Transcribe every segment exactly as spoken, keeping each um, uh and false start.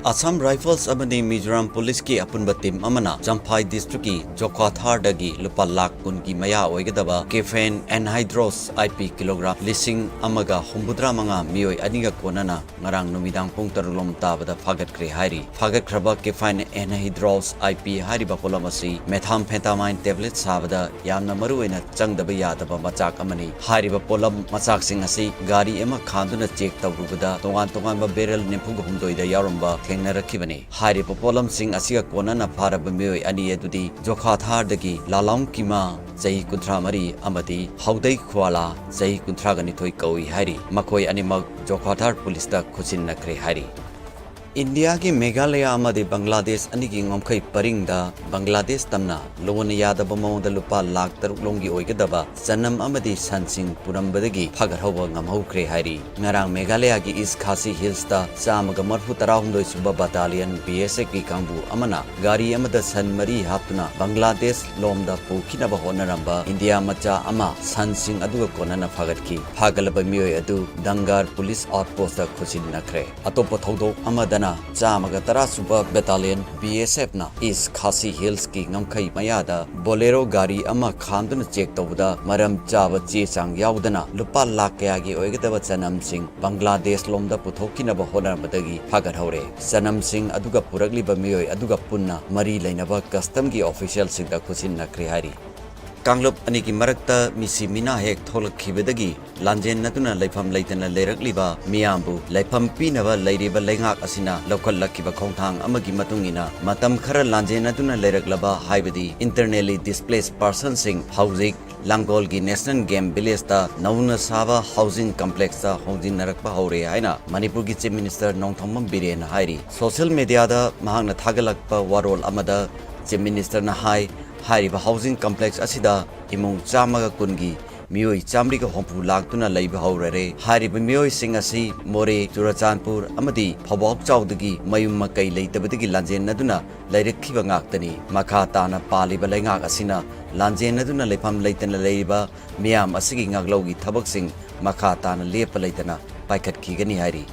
Assam Rifles ꯑꯃꯗꯤ Mizoram Police ꯀꯤ ꯑꯄꯨꯟꯕ team ꯑꯃꯅ ꯆꯝꯐꯥꯏ district ꯀꯤ ꯖꯣꯈꯥꯊꯥꯔꯗꯒꯤ ꯂꯨꯄꯥ ꯂꯥꯈ ꯀꯨꯟꯒꯤ ꯃꯌꯥ ꯑꯣꯏꯒꯗꯕ caffeine anhydrous I P kilogram ꯂꯤꯁꯤꯡ ꯑꯃꯒ ꯍꯨꯝꯐꯨꯇꯔꯥ ꯃꯉꯥ ꯃꯤꯑꯣꯏ ꯑꯅꯤꯒ ꯀꯣꯟꯅꯅ ꯉꯔꯥꯡ ꯅꯨꯃꯤꯗꯥꯡ ꯄꯨꯡ ꯇꯔꯨꯛ ꯂꯣꯝ ꯇꯥꯕꯗ ꯐꯥꯒꯠꯈ꯭ꯔꯦ ꯍꯥꯏꯔꯤ꯫ ꯐꯥꯒꯠꯈ꯭ꯔꯕ caffeine anhydrous I P ꯍꯥꯏꯔꯤꯕ ꯄꯣꯠꯂꯝ ꯑꯁꯤ methamphetamine tablet ꯁꯥꯕꯗ ꯌꯥꯝꯅ ꯃꯔꯨꯑꯣꯏꯅ ꯆꯪꯗꯕ ꯌꯥꯗꯕ ꯃꯆꯥꯛ ꯑꯃꯅꯤ꯫ ꯍꯥꯏꯔꯤꯕ ꯄꯣꯠꯂꯝ ꯃꯆꯥꯛꯁꯤꯡ ꯑꯁꯤ ꯒꯥꯔꯤ ꯑꯃ ꯈꯥꯝꯗꯨꯅ check ꯇꯧꯔꯨꯕꯗ ꯇꯣꯉꯥꯟ ꯇꯣꯉꯥꯟꯕ barrel ꯅꯤꯐꯨꯒ ꯍꯨꯝꯗꯣꯏꯗ ꯌꯥꯎꯔꯝꯕ ꯊꯦꯡꯅꯔꯛꯈꯤꯕꯅꯤ꯫ ꯍꯥꯏꯔꯤꯕ ꯄꯣꯠꯂꯝꯁꯤꯡ ꯑꯁꯤꯒ ꯀꯣꯟꯅꯅ ꯐꯥꯔꯕ ꯃꯤꯑꯣꯏ ꯑꯅꯤ ꯑꯗꯨꯗꯤ ꯖꯣꯈꯥꯊꯥꯔꯗꯒꯤ ꯂꯥꯂꯥꯎꯡ ꯀꯤꯃꯥ, ꯆꯍꯤ ꯀꯨꯟꯊ꯭ꯔꯥ ꯃꯔꯤ, ꯑꯃꯗꯤ ꯍꯧꯗꯩ ꯈ꯭ꯋꯥꯂꯥ, ꯆꯍꯤ ꯀꯨꯟꯊ꯭ꯔꯥꯒ ꯅꯤꯊꯣꯏ ꯀꯧꯏ ꯍꯥꯏꯔꯤ꯫ ꯃꯈꯣꯏ ꯑꯅꯤꯃꯛ ꯖꯣꯈꯥꯊꯥꯔ police ꯇ ꯈꯨꯠꯁꯤꯟꯅꯈ꯭ꯔꯦ ꯍꯥꯏꯔꯤ꯫ ꯏꯟꯗꯤꯌꯥꯒꯤ ꯃꯦꯘꯥꯂꯌꯥ ꯑꯃꯗꯤ ꯕꯪꯒ꯭ꯂꯥꯗꯦꯁ ꯑꯅꯤꯒꯤ ꯉꯝꯈꯩ ꯄꯔꯤꯡꯗ ꯕꯪꯒ꯭ꯂꯥꯗꯦꯁ ꯇꯝꯅ ꯂꯣꯟꯅ ꯌꯥꯗꯕ ꯃꯑꯣꯡꯗ ꯂꯨꯄꯥ ꯂꯥꯈ ꯇꯔꯨꯛ ꯂꯣꯝꯒꯤ ꯑꯣꯏꯒꯗꯕ ꯆꯅꯝ ꯑꯃꯗꯤ ꯁꯟꯁꯤꯡ ꯄꯨꯔꯝꯕꯗꯒꯤ ꯐꯥꯒꯠꯍꯧꯕ ꯉꯝꯍꯧꯈ꯭ꯔꯦ ꯍꯥꯏꯔꯤ꯫ ꯉꯔꯥꯡ ꯃꯦꯘꯥꯂꯌꯥꯒꯤ East Khasi Hills ꯇ ꯆꯥꯝꯃꯒ ꯃꯔꯐꯨ ꯇꯔꯥꯍꯨꯝꯗꯣꯏ ꯁꯨꯕ Battalion B S F ꯀꯤ ꯀꯥꯡꯕꯨ ꯑꯃꯅ ꯒꯥꯔꯤ ꯑꯃꯗ ꯁꯟ ꯃꯔꯤ ꯍꯥꯞꯇꯨꯅ ꯕꯪꯒ꯭ꯂꯥꯗꯦꯁ ꯂꯣꯝꯗ ꯄꯨꯈꯤꯅꯕ ꯍꯣꯠꯅꯔꯝꯕ ꯏꯟꯗꯤꯌꯥ ꯃꯆꯥ ꯑꯃ ꯁꯟꯁꯤꯡ ꯑꯗꯨꯒ ꯀꯣꯟꯅꯅ ꯐꯥꯒꯠꯈꯤ꯫ ꯐꯥꯒꯠꯂꯕ ꯃꯤꯑꯣꯏ ꯑꯗꯨ ꯗꯪꯒꯥꯔ police outpost ꯇ ꯈꯨꯠꯁꯤꯟꯅꯈ꯭ꯔꯦ꯫ ꯑꯇꯣꯞꯄ ꯊꯧꯗꯣꯛ ꯑꯃꯗꯅ ꯆꯥꯝꯃꯒ ꯇꯔꯥ ꯁꯨꯕ Battalion B S F ꯅ East Khasi Hills ꯀꯤ ꯉꯝꯈꯩ ꯃꯌꯥꯗ Bolero ꯒꯥꯔꯤ ꯑꯃ ꯈꯥꯝꯗꯨꯅ check ꯇꯧꯕꯗ ꯃꯔꯝ ꯆꯥꯕ ꯆꯦ ꯆꯥꯡ ꯌꯥꯎꯗꯅ ꯂꯨꯄꯥ ꯂꯥꯈ ꯀꯌꯥꯒꯤ ꯑꯣꯏꯒꯗꯕ ꯆꯅꯝꯁꯤꯡ ꯕꯪꯒ꯭ꯂꯥꯗꯦꯁ ꯂꯣꯝꯗ ꯄꯨꯊꯣꯛꯈꯤꯅꯕ ꯍꯣꯠꯅꯔꯝꯕꯗꯒꯤ ꯐꯥꯒꯠꯍꯧꯔꯦ꯫ ꯆꯅꯝꯁꯤꯡ ꯑꯗꯨꯒ ꯄꯨꯔꯛꯂꯤꯕ ꯃꯤꯑꯣꯏ ꯑꯗꯨꯒ ꯄꯨꯟꯅ ꯃꯔꯤ ꯂꯩꯅꯕ custom ꯒꯤ official ꯁꯤꯡꯗ ꯈꯨꯠꯁꯤꯟꯅꯈ꯭ꯔꯦ ꯍꯥꯏꯔꯤ꯫ ꯀꯥꯡꯂꯨꯞ ꯑꯅꯤꯒꯤ ꯃꯔꯛꯇ ꯃꯤꯁꯤ ꯃꯤꯅꯥ ꯍꯦꯛ ꯊꯣꯛꯂꯛꯈꯤꯕꯗꯒꯤ ꯂꯥꯟꯖꯦꯟꯅꯗꯨꯅ ꯂꯩꯐꯝ ꯂꯩꯇꯅ ꯂꯩꯔꯛꯂꯤꯕ ꯃꯤꯌꯥꯝꯕꯨ ꯂꯩꯐꯝ ꯄꯤꯅꯕ ꯂꯩꯔꯤꯕ ꯂꯩꯉꯥꯛ ꯑꯁꯤꯅ ꯂꯧꯈꯠꯂꯛꯈꯤꯕ ꯈꯣꯡꯊꯥꯡ ꯑꯃꯒꯤ ꯃꯇꯨꯡ ꯏꯟꯅ ꯃꯇꯝ ꯈꯔ ꯂꯥꯟꯖꯦꯟꯅꯗꯨꯅ ꯂꯩꯔꯛꯂꯕ ꯍꯥꯏꯕꯗꯤ internally displaced person ꯁꯤꯡ ꯍꯧꯖꯤꯛ ꯂꯥꯡꯒꯣꯜꯒꯤ National Game Village ꯇ ꯅꯧꯅ ꯁꯥꯕ housing complex ꯇ ꯍꯣꯡꯖꯤꯟꯅꯔꯛꯄ ꯍꯧꯔꯦ ꯍꯥꯏꯅ ꯃꯅꯤꯄꯨꯔꯒꯤ Chief Minister ꯅꯣꯡꯊꯣꯝꯕꯝ ꯕꯤꯔꯦꯟꯅ ꯍꯥꯏꯔꯤ꯫ Social media ꯗ ꯃꯍꯥꯛꯅ ꯊꯥꯒꯠꯂꯛꯄ ꯋꯥꯔꯣꯜ ꯑꯃꯗ Chief Minister ꯅ ꯍꯥꯏ, ꯍꯥꯏꯔꯤꯕ housing complex ꯑꯁꯤꯗ ꯏꯃꯨꯡ ꯆꯥꯝꯃꯒ ꯀꯨꯟꯒꯤ ꯃꯤꯑꯣꯏ ꯆꯥꯃꯔꯤꯒ ꯍꯨꯝꯐꯨ ꯂꯥꯛꯇꯨꯅ ꯂꯩꯕ ꯍꯧꯔꯔꯦ꯫ ꯍꯥꯏꯔꯤꯕ ꯃꯤꯑꯣꯏꯁꯤꯡ ꯑꯁꯤ ꯃꯣꯔꯦ, ꯆꯨꯔꯆꯥꯟꯄꯨꯔ ꯑꯃꯗꯤ ꯐꯧꯕꯥꯛꯆꯥꯎꯗꯒꯤ ꯃꯌꯨꯝ ꯃꯀꯩ ꯂꯩꯇꯕꯗꯒꯤ ꯂꯥꯟꯖꯦꯟꯅꯗꯨꯅ ꯂꯩꯔꯛꯈꯤꯕ ꯉꯥꯛꯇꯅꯤ꯫ ꯃꯈꯥ ꯇꯥꯅ ꯄꯥꯜꯂꯤꯕ ꯂꯩꯉꯥꯛ ꯑꯁꯤꯅ ꯂꯥꯟꯖꯦꯟꯅꯗꯨꯅ ꯂꯩꯐꯝ ꯂꯩꯇꯅ ꯂꯩꯔꯤꯕ ꯃꯤꯌꯥꯝ ꯑꯁꯤꯒꯤ ꯉꯥꯛꯂꯧꯒꯤ ꯊꯕꯛꯁꯤꯡ ꯃꯈꯥ ꯇꯥꯅ ꯂꯦꯞꯄ ꯂꯩꯇꯅ ꯄꯥꯏꯈꯠꯈꯤꯒꯅꯤ ꯍꯥꯏꯔꯤ꯫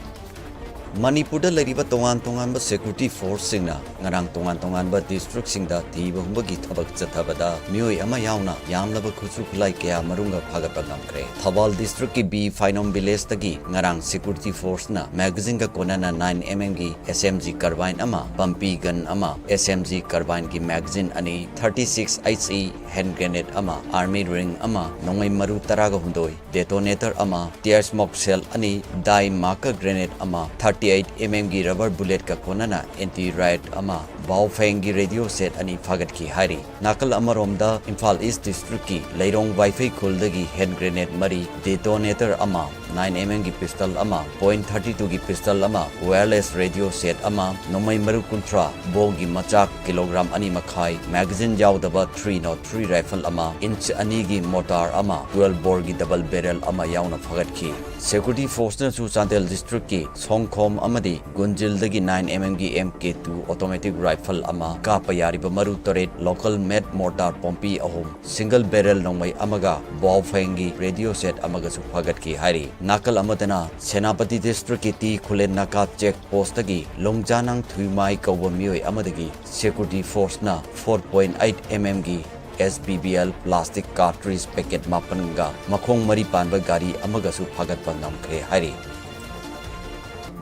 ꯃꯅꯤꯄꯨꯔꯗ ꯂꯩꯔꯤꯕ ꯇꯣꯉꯥꯟ ꯇꯣꯉꯥꯟꯕ security forceꯁꯤꯡꯅ ꯉꯔꯥꯡ ꯇꯣꯉꯥꯟ ꯇꯣꯉꯥꯟꯕ districtꯁꯤꯡꯗ ꯊꯤꯕ ꯍꯨꯝꯕꯒꯤ ꯊꯕꯛ ꯆꯠꯊꯕꯗ ꯃꯤꯑꯣꯏ ꯑꯃ ꯌꯥꯎꯅ ꯌꯥꯝꯂꯕ ꯈꯨꯠꯁꯨ ꯈꯨꯠꯂꯥꯏ ꯀꯌꯥ ꯃꯔꯨꯝꯒ ꯐꯥꯒꯠꯄ ꯉꯝꯈ꯭ꯔꯦ꯫ ꯊꯧꯕꯥꯜ districtꯀꯤ B ꯐꯥꯏꯅꯣꯝ villageꯇꯒꯤ ꯉꯔꯥꯡ security forceꯅ magazineꯒ ꯀꯣꯟꯅꯅ nine MM ꯒꯤ SMG carbine ꯑꯃ, pump gun ꯑꯃ, SMG carbineꯒꯤ magazine ꯑꯅꯤ, thirty-six HE hand grenade ꯑꯃ, army ring ꯑꯃ, ꯅꯣꯡꯃꯩ ꯃꯔꯨ ꯇꯔꯥꯒ ꯍꯨꯝꯗꯣꯏ, detonator ꯑꯃ, tear smoke shell ꯑꯅꯤ, dye marker grenade ꯑꯃ, thirty-eight MM ꯒꯤ rubber bulletꯀ ꯀꯣꯟꯅꯅ anti riot ꯑꯃ, Baofengꯒꯤ radio set ꯑꯅꯤ ꯐꯥꯒꯠꯈꯤ ꯍꯥꯏꯔꯤ꯫ ꯅꯥꯀꯜ ꯑꯃꯔꯣꯝꯗ ꯏꯝꯐꯥꯜ East districtꯀꯤ ꯂꯩꯔꯣꯡ ꯋꯥꯏꯐꯩ ꯈꯨꯜꯗꯒꯤ hand grenade ꯃꯔꯤ, detonator ꯑꯃ, nine MM ꯒꯤ pistol ꯑꯃ, point thirty-twoꯒꯤ pistol ꯑꯃ, wireless radio set ꯑꯃ, ꯅꯣꯡꯃꯩ ꯃꯔꯨ ꯀꯨꯟꯊ꯭ꯔꯥ, ꯕꯣꯝꯒꯤ ꯃꯆꯥꯛ kilogram ꯑꯅꯤ ꯃꯈꯥꯏ, magazine ꯌꯥꯎꯗꯕ three nought three rifle ꯑꯃ, inch ꯑꯅꯤꯒꯤ mortar ꯑꯃ, twelve boreꯒꯤ double barrel ꯑꯃ ꯌꯥꯎꯅ ꯐꯥꯒꯠꯈꯤ꯫ Security forceꯅꯁꯨ ꯆꯥꯟꯗꯦꯜ districtꯀꯤ ꯁꯣꯡꯈꯣꯝ ꯑꯃꯗꯤ ꯒꯨꯟꯖꯤꯜꯗꯒꯤ nine MM ꯒꯤ MK two automatic rifle ꯑꯃ, ꯀꯥꯞꯄ ꯌꯥꯔꯤꯕ ꯃꯔꯨ ꯇꯔꯦꯠ, local made mortar ꯄꯣꯝꯄꯤ ꯑꯍꯨꯝ, single barrel ꯅꯣꯡꯃꯩ ꯑꯃꯒ ꯕꯥꯎꯐꯦꯡꯒꯤ radio set ꯑꯃꯒꯁꯨ ꯐꯥꯒꯠꯈꯤ ꯍꯥꯏꯔꯤ꯫ ꯅꯥꯀꯜ ꯑꯃꯗꯅ ꯁꯦꯅꯥꯄꯇꯤ districtꯀꯤ ꯇꯤ ꯈꯨꯂꯦꯟ ꯅꯥꯀꯥ check postꯇꯒꯤ ꯂꯣꯡꯖꯥꯅꯥꯡ ꯊꯨꯏꯃꯥꯏ ꯀꯧꯕ ꯃꯤꯑꯣꯏ ꯑꯃꯗꯒꯤ security forceꯅ four point eight MM ꯒꯤ SBBL plastic cartridge packet ꯃꯥꯄꯟꯒ ꯃꯈꯣꯡ ꯃꯔꯤ ꯄꯥꯟꯕ ꯒꯥꯔꯤ ꯑꯃꯒꯁꯨ ꯐꯥꯒꯠꯄ ꯉꯝꯈ꯭ꯔꯦ ꯍꯥꯏꯔꯤ꯫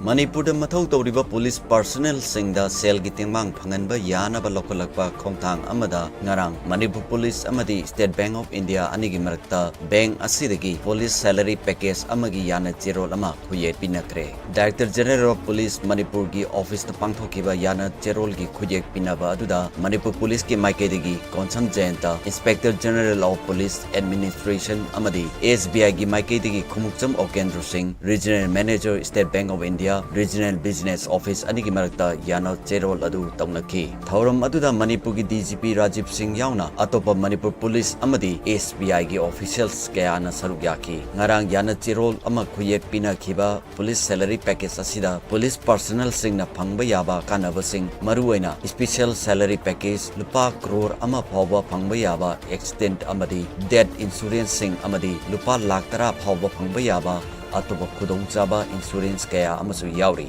ꯃꯅꯤꯄꯨꯔꯗ ꯃꯊꯧ ꯇꯧꯔꯤꯕ police personnelꯁꯤꯡꯗ ꯁꯦꯜꯒꯤ ꯇꯦꯡꯕꯥꯡ ꯐꯪꯍꯟꯕ ꯌꯥꯅꯕ ꯂꯧꯈꯠꯂꯛꯄ ꯈꯣꯡꯊꯥꯡ ꯑꯃꯗ ꯉꯔꯥꯡ ꯃꯅꯤꯄꯨꯔ police ꯑꯃꯗꯤ State Bank of India ꯑꯅꯤꯒꯤ ꯃꯔꯛꯇ bank ꯑꯁꯤꯗꯒꯤ police salary package ꯑꯃꯒꯤ ꯌꯥꯅ ꯆꯦꯔꯣꯜ ꯑꯃ ꯈꯨꯌꯦꯛ ꯄꯤꯅꯈ꯭ꯔꯦ꯫ Director General of Police ꯃꯅꯤꯄꯨꯔꯒꯤ officeꯇ ꯄꯥꯡꯊꯣꯛꯈꯤꯕ ꯌꯥꯅ ꯆꯦꯔꯣꯜꯒꯤ ꯈꯨꯌꯦꯛ ꯄꯤꯅꯕ ꯑꯗꯨꯗ ꯃꯅꯤꯄꯨꯔ policeꯀꯤ ꯃꯥꯏꯀꯩꯗꯒꯤ Konsam ꯖꯌꯟꯇ, Inspector General of Police Administration ꯑꯃꯗꯤ SBIꯒꯤ ꯃꯥꯏꯀꯩꯗꯒꯤ ꯈꯨꯃꯨꯛꯆꯝ ꯑꯣꯀꯦꯟꯗ꯭ꯔꯣ ꯁꯤꯡ, Regional Manager, State Bank of India, Regional Business Office ꯑꯅꯤꯒꯤ ꯃꯔꯛꯇ ꯌꯥꯅ ꯆꯦꯔꯣꯜ ꯑꯗꯨ ꯇꯧꯅꯈꯤ꯫ ꯊꯧꯔꯝ ꯑꯗꯨꯗ ꯃꯅꯤꯄꯨꯔꯒꯤ DGP ꯔꯥꯖꯤꯕ ꯁꯤꯡ ꯌꯥꯎꯅ ꯑꯇꯣꯞꯄ ꯃꯅꯤꯄꯨꯔ police ꯑꯃꯗꯤ SBIꯒꯤ officials ꯀꯌꯥꯅ ꯁꯔꯨꯛ ꯌꯥꯈꯤ꯫ ꯉꯔꯥꯡ ꯌꯥꯅ ꯆꯦꯔꯣꯜ ꯑꯃ ꯈꯨꯌꯦꯛ ꯄꯤꯅꯈꯤꯕ police salary package ꯑꯁꯤꯗ police personnelꯁꯤꯡꯅ ꯐꯪꯕ ꯌꯥꯕ ꯀꯥꯟꯅꯕꯁꯤꯡ, ꯃꯔꯨꯑꯣꯏꯅ special salary package, ꯂꯨꯄꯥ ꯀ꯭ꯔꯣꯔ ꯑꯃ ꯐꯥꯎꯕ ꯐꯪꯕ ꯌꯥꯕ accident ꯑꯃꯗꯤ death insuranceꯁꯤꯡ ꯑꯃꯗꯤ ꯂꯨꯄꯥ ꯂꯥꯈ ꯇꯔꯥ ꯐꯥꯎꯕ ꯐꯪꯕ ꯌꯥꯕ ꯑꯇꯣꯞꯄ ꯈꯨꯗꯣꯡꯆꯥꯕ insurance ꯀꯌꯥ ꯑꯃꯁꯨ ꯌꯥꯎꯔꯤ꯫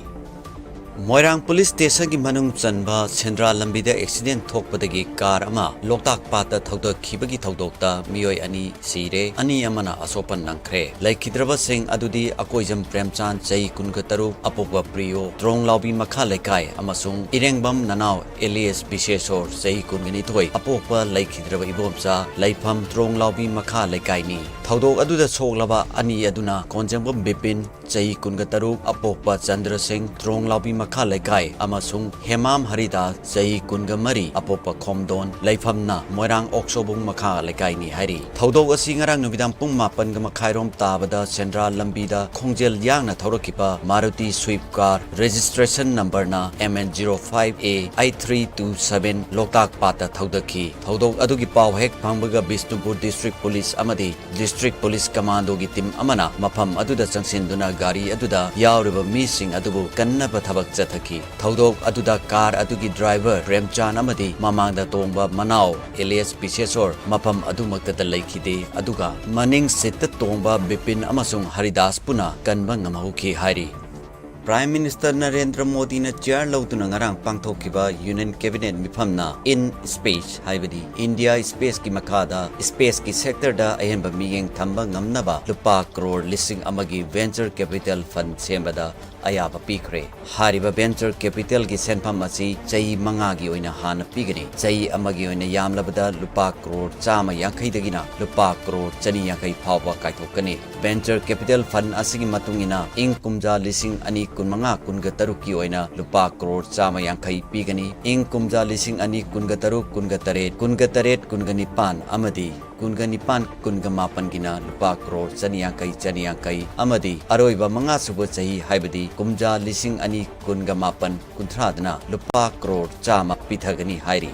ꯃꯣꯏꯔꯥꯡ ꯄꯨꯂꯤꯁ ꯁ꯭ꯇꯦꯁꯟꯒꯤ ꯃꯅꯨꯡ ꯆꯟꯕ ꯁꯦꯟꯗ꯭ꯔꯥ ꯂꯝꯕꯤꯗ ꯑꯦꯛꯁꯤꯗꯦꯟ ꯊꯣꯛꯄꯗꯒꯤ ꯀꯥꯔ ꯑꯃ ꯂꯣꯛꯇꯥꯛ ꯄꯥꯠꯇ ꯊꯧꯗꯈꯤꯕꯒꯤ ꯊꯧꯗꯣꯛꯇ ꯃꯤꯑꯣꯏ ꯑꯅꯤ ꯁꯤꯔꯦ, ꯑꯅꯤ ꯑꯃꯅ ꯑꯁꯣꯛꯄ ꯅꯪꯈ꯭ꯔꯦ꯫ ꯂꯩꯈꯤꯗ꯭ꯔꯕꯁꯤꯡ ꯑꯗꯨꯗꯤ ꯑꯀꯣꯏꯖꯝ ꯄ꯭ꯔꯦꯝꯆꯥꯟ, ꯆꯍꯤ ꯀꯨꯟꯒ ꯇꯔꯨꯛ, ꯑꯄꯣꯛꯄ ꯄ꯭ꯔꯤꯌꯣ, ꯇ꯭ꯔꯣꯡꯂꯥꯎꯕꯤ ꯃꯈꯥ ꯂꯩꯀꯥꯏ, ꯑꯃꯁꯨꯡ ꯏꯔꯦꯡꯕꯝ ꯅꯅꯥꯎ ꯑꯦꯂꯤꯌꯥꯁ ꯕꯤꯁꯦꯁꯣꯔ, ꯆꯍꯤ ꯀꯨꯟꯒ ꯅꯤꯊꯣꯏ, ꯑꯄꯣꯛꯄ ꯂꯩꯈꯤꯗ꯭ꯔꯕ ꯏꯕꯣꯝꯆꯥ, ꯂꯩꯐꯝ ꯇ꯭ꯔꯣꯡꯂꯥꯎꯕꯤ ꯃꯈꯥ ꯂꯩꯀꯥꯏꯅꯤ꯫ ꯊꯧꯗꯣꯛ ꯑꯗꯨꯗ ꯁꯣꯛꯂꯕ ꯑꯅꯤ ꯑꯗꯨꯅ ꯀꯣꯟꯖꯦꯡꯕꯝ ꯕꯤꯄꯤꯟ, ꯆꯍꯤ ꯀꯨꯟꯒ ꯇꯔꯨꯛ, ꯑꯄꯣꯛꯄ ꯆꯟꯗ꯭ꯔ ꯁꯤꯡ, ꯇ꯭ꯔꯣꯡꯂꯥꯎꯕꯤ ꯃꯈꯥ ꯂꯩꯀꯥꯏ, ꯑꯃꯁꯨꯡ ꯍꯦꯃꯥꯝ ꯍꯔꯤꯗꯥꯁ, ꯆꯍꯤ ꯀꯨꯟꯒ ꯃꯔꯤ, ꯑꯄꯣꯛꯄ ꯈꯣꯝꯗꯣꯟ, ꯂꯩꯐꯝꯅ ꯃꯣꯏꯔꯥꯡ ꯑꯣꯛꯁꯣꯕꯨꯡ ꯃꯈꯥ ꯂꯩꯀꯥꯏꯅꯤ ꯍꯥꯏꯔꯤ꯫ ꯊꯧꯗꯣꯛ ꯑꯁꯤ ꯉꯔꯥꯡ ꯅꯨꯃꯤꯗꯥꯡ ꯄꯨꯡ ꯃꯥꯄꯟꯒ ꯃꯈꯥꯏꯔꯣꯝ ꯇꯥꯕꯗ ꯁꯦꯟꯗ꯭ꯔꯥ ꯂꯝꯕꯤꯗ ꯈꯣꯡꯖꯦꯜ ꯌꯥꯡꯅ ꯊꯧꯔꯛꯈꯤꯕ Maruti swift car, registration number ꯅ M N zero five A eight three two seven, ꯂꯣꯛꯇꯥꯛ ꯄꯥꯠꯇ ꯊꯧꯗꯈꯤ꯫ ꯊꯧꯗꯣꯛ ꯑꯗꯨꯒꯤ ꯄꯥꯎ ꯍꯦꯛ ꯐꯪꯕꯒ ꯕꯤꯁꯅꯨꯄꯨꯔ ꯗꯤꯁꯇ꯭ꯔꯤꯛ ꯄꯨꯂꯤꯁ ꯑꯃꯗꯤ ꯗꯤꯁꯇ꯭ꯔꯤꯛ ꯄꯨꯂꯤꯁ ꯀꯃꯥꯟꯗꯣꯒꯤ ꯇꯤꯝ ꯑꯃꯅ ꯃꯐꯝ ꯑꯗꯨꯗ ꯆꯪꯁꯤꯟꯗꯨꯅ ꯒꯥꯔꯤ ꯑꯗꯨꯗ ꯌꯥꯎꯔꯤꯕ ꯃꯤꯁꯤꯡ ꯑꯗꯨꯕꯨ ꯀꯟꯅꯕ ꯊꯕꯛ ꯆꯠꯊꯈꯤ꯫ ꯊꯧꯗꯣꯛ ꯑꯗꯨꯗ ꯀꯥꯔ ꯑꯗꯨꯒꯤ ꯗ꯭ꯔꯥꯏꯚꯔ ꯄ꯭ꯔꯦꯝꯆꯥꯟ ꯑꯃꯗꯤ ꯃꯃꯥꯡꯗ ꯇꯣꯡꯕ ꯃꯅꯥꯎ ꯑꯦꯂꯤꯌꯥꯁ ꯕꯤꯁꯦꯁꯣꯔ ꯃꯐꯝ ꯑꯗꯨꯃꯛꯇꯗ ꯂꯩꯈꯤꯗꯦ, ꯑꯗꯨꯒ ꯃꯅꯤꯡ ꯁꯤꯠꯇ ꯇꯣꯡꯕ ꯕꯤꯄꯤꯟ ꯑꯃꯁꯨꯡ ꯍꯔꯤꯗꯥꯁ ꯄꯨꯟꯅ ꯀꯟꯕ ꯉꯝꯍꯧꯈꯤ ꯍꯥꯏꯔꯤ꯫ ꯄ꯭ꯔꯥꯏꯝ ꯃꯤꯅꯤꯁꯇꯔ ꯅꯔꯦꯟꯗ꯭ꯔ ꯃꯣꯗꯤꯅ ꯆꯤꯌꯥꯔ ꯂꯧꯗꯨꯅ ꯉꯔꯥꯡ ꯄꯥꯡꯊꯣꯛꯈꯤꯕ ꯌꯨꯅꯤꯌꯟ ꯀꯦꯕꯤꯅꯦꯠ ꯃꯤꯐꯝꯅ in space, ꯍꯥꯏꯕꯗꯤ ꯏꯟꯗꯤꯌꯥ ꯁ꯭ꯄꯦꯁꯀꯤ ꯃꯈꯥꯗ ꯁ꯭ꯄꯦꯁꯀꯤ ꯁꯦꯛꯇꯔꯗ ꯑꯍꯦꯟꯕ ꯃꯤꯠꯌꯦꯡ ꯊꯝꯕ ꯉꯝꯅꯕ ꯂꯨꯄꯥ ꯀ꯭ꯔꯣꯔ ꯂꯤꯁꯤꯡ ꯑꯃꯒꯤ ꯚꯦꯟꯆꯔ ꯀꯦꯄꯤꯇꯦꯜ ꯐꯟꯗ ꯁꯦꯝꯕꯗ ꯑꯌꯥꯕ ꯄꯤꯈ꯭ꯔꯦ꯫ ꯍꯥꯏꯔꯤꯕ ꯚꯦꯟꯆꯔ ꯀꯦꯄꯤꯇꯦꯜꯒꯤ ꯁꯦꯟꯐꯝ ꯑꯁꯤ ꯆꯍꯤ ꯃꯉꯥꯒꯤ ꯑꯣꯏꯅ ꯍꯥꯟꯅ ꯄꯤꯒꯅꯤ꯫ ꯆꯍꯤ ꯑꯃꯒꯤ ꯑꯣꯏꯅ ꯌꯥꯝꯂꯕꯗ ꯂꯨꯄꯥ ꯀ꯭ꯔꯣꯔ ꯆꯥꯝꯃ ꯌꯥꯡꯈꯩꯗꯒꯤꯅ ꯂꯨꯄꯥ ꯀ꯭ꯔꯣꯔ ꯆꯅꯤ ꯌꯥꯡꯈꯩ ꯐꯥꯎꯕ ꯀꯥꯏꯊꯣꯛꯀꯅꯤ꯫ ꯚꯦꯟꯆꯔ ꯀꯦꯄꯤꯇꯦꯜ ꯐꯟꯗ ꯑꯁꯤꯒꯤ ꯃꯇꯨꯡ ꯏꯟꯅ ꯏꯪ ꯀꯨꯝꯖꯥ ꯂꯤꯁꯤꯡ ꯑꯅꯤ ꯀꯨꯟꯃꯉꯥ ꯀꯨꯟꯒ ꯇꯔꯨꯛꯀꯤ ꯑꯣꯏꯅ ꯂꯨꯄꯥ ꯀ꯭ꯔꯣꯔ ꯆꯥꯝꯃ ꯌꯥꯡꯈꯩ ꯄꯤꯒꯅꯤ꯫ ꯏꯪ ꯀꯨꯝꯖꯥ ꯂꯤꯁꯤꯡ ꯑꯅꯤ ꯀꯨꯟꯒ ꯇꯔꯨꯛ ꯀꯨꯟꯒ ꯇꯔꯦꯠ, ꯀꯨꯟꯒ ꯇꯔꯦꯠ ꯀꯨꯟꯒ ꯅꯤꯄꯥꯟ ꯑꯃꯗꯤ ꯀꯨꯟꯒ ꯅꯤꯄꯥꯟ ꯀꯨꯟꯒ ꯃꯥꯄꯟꯒꯤꯅ ꯂꯨꯄꯥ ꯀ꯭ꯔꯣꯔ ꯆꯅꯤ ꯌꯥꯡꯈꯩ ꯆꯅꯤ ꯌꯥꯡꯈꯩ ꯑꯃꯗꯤ ꯑꯔꯣꯏꯕ ꯃꯉꯥ ꯁꯨꯕ ꯆꯍꯤ, ꯍꯥꯏꯕꯗꯤ ꯀꯨꯝꯖꯥ ꯂꯤꯁꯤꯡ ꯑꯅꯤ ꯀꯨꯟꯒ ꯃꯥꯄꯟ ꯀꯨꯟꯊ꯭ꯔꯥꯗꯅ ꯂꯨꯄꯥ ꯀ꯭ꯔꯣꯔ ꯆꯥꯝꯃ ꯄꯤꯊꯒꯅꯤ ꯍꯥꯏꯔꯤ꯫